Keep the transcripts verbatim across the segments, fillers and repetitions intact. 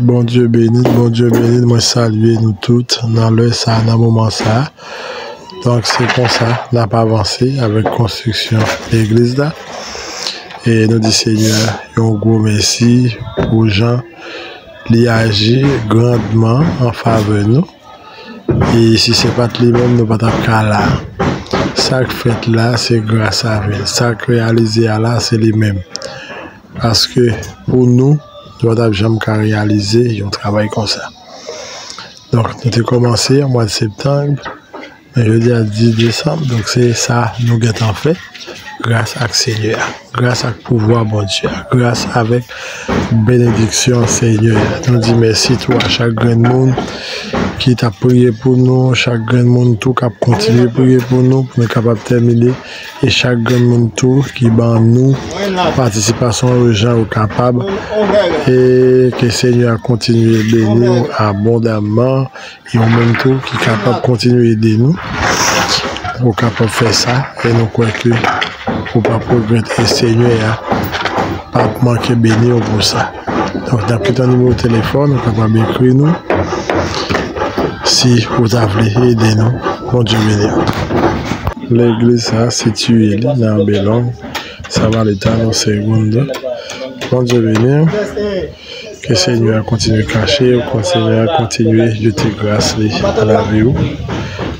Bondye beni, Bondye beni, mwen salye nou tout nan lè sa, nan moman sa. Donk, se konsa n ap avanse avèk konstriksyon legliz la. E nou di Senyè yon gwo mèsi pou jan li aji grandman an favè nou. E si se pa t li menm, nou pa t ap ka la. Sa k fèt la, se gras avè l. Sa k reyalize a la, se li menm. Paske pou nou, nou pa t ap janm ka reyalize yon travay konsa. Donk, nou te kòmanse an mwa de septanm, men jodi a dis desanm, donk se sa nou gentan fè, gras ak Senyè a, gras ak pouvwa Bondye a, gras avèk benediksyon Senyè a. Nou di mèsi tou a chak grenn moun ki t ap priye pou nou, chak grenn moun tou k ap kontinye priye pou nou, pou nou kapab tèmine, e chak grenn moun tou ki ban nou patisipasyon yo jan yo kapab, e ke Senyè a kontinye beni w abondamman, e ou menm tou ki kapab kontinye ede nou, ou kapab fè sa, e nou kwè ke ou p ap regrèt, e Senyè a p ap manke beni w pou sa. Donk, n ap kite yon nimewo telefòn, ou kapab ekri nou si ou ta vle ede nou. Bondye beni w. Legliz sa a sitiye li nan Abelong, Savalita, nan Segunda. Bondye beni w. Ke Senyè a kontinye kache w, ke Senyè a kontinye jete gras li nan lavi w.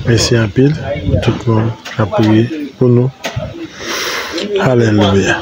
Mèsi anpil pou tout moun k ap priye pou nou. Alelouya.